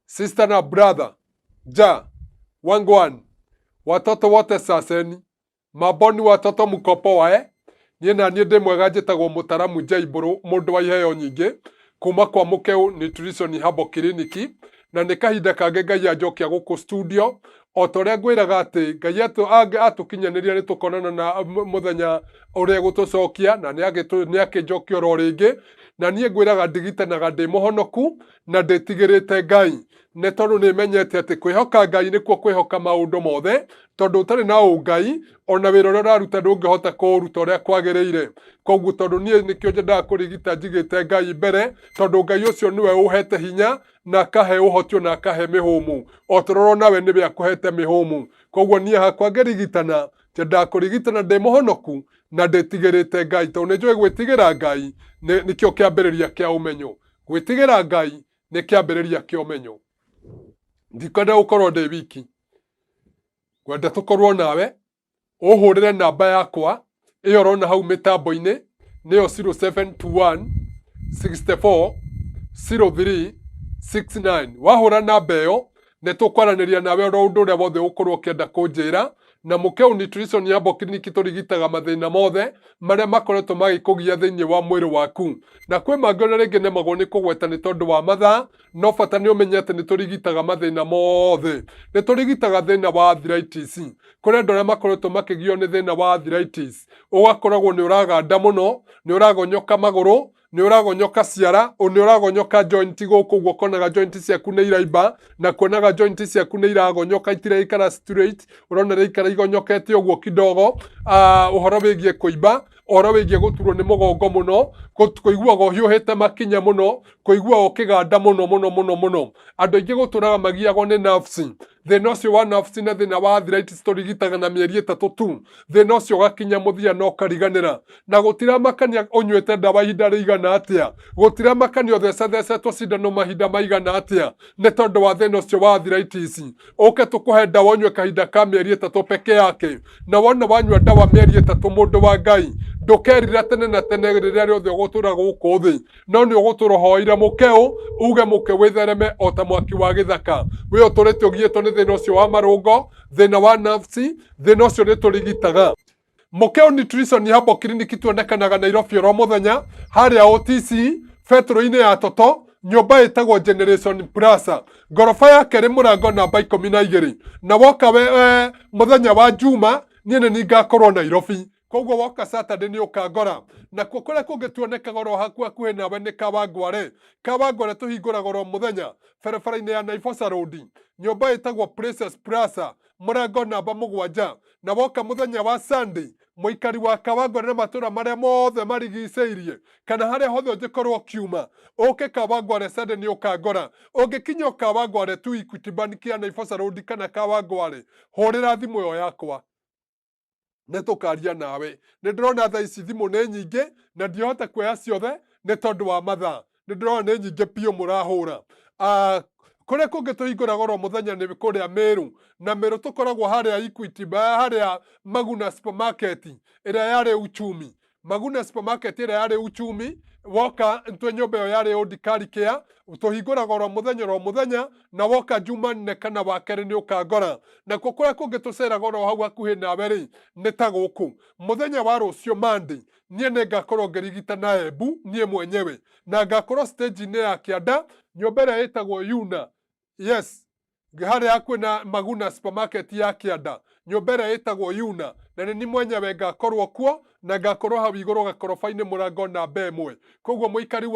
sister na brother, ja wangwan, watoto wote saseni, maboni watoto mkopo wae. Niĩ na niĩ ndĩ mwega, njĩtagwo Mũtaramu Njaibũrũ, mũndũ wa iheo nyingĩ kuma kwa Mũkeu Nutrition Herbal Clinic, na nĩ kahinda kangĩ Ngai anjokia gũkũ studio o ta ũrĩa ngwĩraga atĩ Ngai atũkinyanĩria nĩ tũkonana na mũthenya ũrĩa gũtũcokia, na nĩ akĩnjokia oro rĩngĩ. Na niĩ ngwĩraga ndigitanaga ndĩ mũhonoku na ndĩtigĩrĩte Ngai, nĩ tondũ nĩ menyete atĩ kwĩhoka Ngai nĩkuo kwĩhoka maũndũ mothe, tondũ ũtarĩ na ũngai ona wĩra ũrĩa ũraruta ndũngĩhota kũũruta ũrĩa kwagĩrĩire. Koguo tondũ niĩ nĩkĩo nyendaga kũrigita njigĩte Ngai mbere, tondũ Ngai ũcio nĩwe ũhete hinya na akahe ũhoti na akahe mĩhũmũ, o ta ũrĩa nawe nĩwe akũhete mĩhũmũ. Koguo niĩ hakwa ngĩrigitana nyendaga kũrigitana ndĩ mũhonoku na ndĩtigĩrĩte Ngai, tondũ nĩnjũĩ gwĩtigĩra Ngai nĩkĩo kĩambĩrĩria kĩa ũmenyo. Gwĩtigĩra Ngai nĩ kĩambĩrĩria kĩa ũmenyo. Ndikwenda gũkorwo ndĩ wiki, ngwenda tũkorwo nawe Ũhũrĩre namba yakwa ĩyo ũrona hau mĩtambo-inĩ nĩyo 0721 64 03 69. Wahũra namba ĩyo nĩ tũkwaranĩria nawe oro ũndũ ũrĩa wothe ũgũkorwo ũkĩenda kũnjĩra. Na Mũkeu Nutrition Herbal Clinic tũrigitaga mathĩna mothe marĩa makoretwo magĩkũgia thĩinĩ wa mwĩrĩ waku. Na kwĩ mangĩ ona rĩngĩ nemagwo nĩ kũgweta nĩ tondũ wa mathaa, no bata nĩ ũmenye atĩ nĩ tũrigitaga mathĩna mothe. Nĩ tũrigitaga thĩna wa arthritis. Kũrĩ andũ arĩa makoretwo makĩgio nĩ thĩna wa arthritis, ũgakoragwo nĩ ũraganda mũno, nĩ ũragonyoka magũrũ, nĩ ũragonyoka ciara, nĩ ũragonyoka joint gũkũ ũguo, ũkonaga joint ciaku nĩ iraimba, na kuonaga joint ciaku nĩ iragonyoka itiraikara straight, ũrona iraikara igonyokete ũguo kidogo. Ũhoro wĩgiĩ kũimba, ũhoro wĩgiĩ gũturwo nĩ mũgongo mũno, kũiguaga ũhiũhĩte makinya mũno, kũiguaga ũkĩganda mũno mũno mũno mũno. Andũ aingĩ gũtũraga magiagwo nĩ nerves. Thĩna ũcio wa nerves na thĩna wa arthritis tũrigitaga na mĩeri 3 tu. Thĩna ũcio ũgakinya mũthia na ũkariganĩra. Na gũtiramakania ũnyuĩte ndawa ihinda rĩigana atĩa, gũtiramakania ũthecathecetwo cindano mahinda maigana atĩa, nĩ tondũ wa thĩna ũcio wa arthritis. Ũke tũkũhe ndawa ũnyue kahinda ka mĩeri 3 peke yake. Na wona wanyua ndawa mĩeri 3, mũndũ wa Ngai, ndũkerira tene na tene rĩrĩa rĩothe ũgũtũra gũkũ thĩ. No nĩ ũgũtũra ũhoeire mũkeu, uge mũkeu wĩthereme o ta mwaki wa gĩthaka. We ũtũrĩte ũgiĩtwo nĩ thĩna ũcio wa marũngo, thĩna wa nerves, thĩna ũcio nĩ tũrigitaga. Mũkeu Nutrition Herbal Clinic tuonekanaga Nairobi oro mũthenya, harĩa OTC, betũrũ-inĩ ya Toto, nyũmba ĩtagwo Generation Plaza, ngoroba ya kerĩ mũrango namba 12. Na woka we mũthenya wa Juma, niĩ nĩ ningakorwo Nairobi. Koguo woka Saturday nĩ ũkangora. Nakuo kũrĩa kũngĩ tuonekaga oro haku hakuhĩ nawe nĩ Kawangware. Kawangware tũhingũraga oro mũthenya barabara-inĩ ya Naivasha Road, nyũmba ĩtagwo Princess Plaza, mũrango namba 7. Na woka mũthenya wa Sunday, mũikari wa Kawangware na matũra marĩa mothe marigicĩirie, kana harĩa hothe ũngĩkorwo ũkiuma, ũke Kawangware Sunday nĩ ũkangora. Ũngĩkinya o Kawangware tu Equity Bank ya Naivasha Road kana Kawangware, hũrĩra thimũ ĩyo yakwa, nĩ tũkaria nawe. Nĩ ndĩrona thaa ici thimũ nĩ nyingĩ na ndihota kuoya ciothe nĩ tondũ wa mathaa. Nĩ ndĩrona nĩ nyingĩ biũ mũrahũra. Kũrĩa kũngĩ tũhingũraga oro mũthenya nĩ kũrĩa Meru. Na Meru tũkoragwo harĩa Equity, harĩa Maguna Supermarket ĩrĩa yarĩ Uchumi. Maguna Supermarket ĩrĩa yarĩ Uchumi, woka twĩ nyũmba ĩyo yarĩ Old Car Care, tũhingũraga oro mũthenya oro mũthenya, na woka Jumanne kana wakerĩ nĩ ũkangora. Nakuo kũrĩa kũngĩ tũceraga oro hau hakuhĩ nawe rĩ, nĩ ta gũkũ. Mũthenya wa rũciũ Monday, niĩ nĩ ngakorwo ngĩrigita na Embu niĩ mwenyewe, na ngakorwo stage-inĩ ya kĩanda, nyũmba ĩrĩa ĩtagwo Yuna. Yes, harĩa hakuhĩ na Maguna Supermarket ya kĩanda, nyũmba ĩrĩa ĩtagwo Yuna, na nĩ niĩ mwenyewe ngakorwo kuo, na ngakorwo hau igũrũ gakoroba-inĩ mũrango namba 1. Koguo mũikari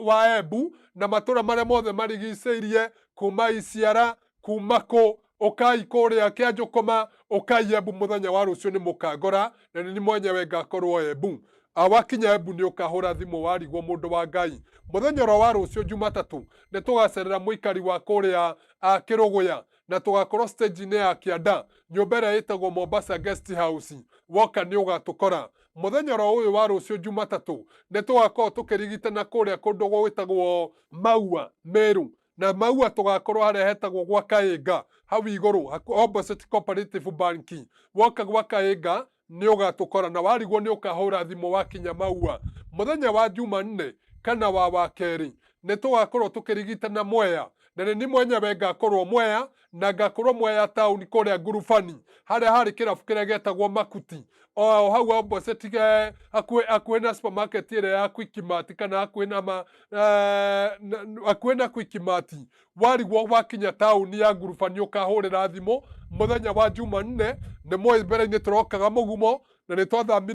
wa Embu na matũra marĩa mothe marigicĩirie, kuma Isiara, kuma kũ, ũkai kũrĩa Kĩanjũkũma, ũkai Embu mũthenya wa rũciũ nĩ mũkangora, na nĩ niĩ mwenyewe ngakorwo Embu. Wakinya Embu nĩ ũkahũra thimũ warigwo mũndũ wa Ngai. Mũthenya oro wa rũciũ Jumatatũ nĩ tũgacerera mũikari wa kũrĩa Kĩrũgũya, na tũgakorwo stage-inĩ ya kĩanda, nyũmba ĩrĩa ĩtagwo Mombasa Guest House. Woka nĩ ũgatũkora. Mũthenya oro ũyũ wa rũciũ Jumatatũ nĩ tũgakorwo tũkĩrigitana kũrĩa kũndũ gwĩtagwo Maua, Meru. Na Maua tũgakorwo harĩa hetagwo gwa Kaĩnga, hau igũrũ, opposite Cooperative Bank. Woka gwa Kaĩnga nĩ ũgatũkora, na warigwo nĩ ũkahũra thimũ wakinya Maua. Mũthenya wa Jumanne kana wa wakerĩ nĩ tũgakorwo tũkĩrigitana Mwea, na nĩ niĩ mwenyewe ngakorwo Mwea, na ngakorwo Mwea town kũrĩa Ngurubani, harĩa harĩ kĩrabu kĩrĩa gĩetagwo Makuti, o hau opposite hakuhĩ na supermarket ĩrĩa ya Quickmart, kana hakuhĩ na ma, hakuhĩ na Quickmart. Warigwo wakinya taũni ya Ngurubani ũkahũrĩra thimũ mũthenya wa Jumanne. Nĩ moĩ mbere-inĩ tũrokaga mũgumo na nĩ twathamire.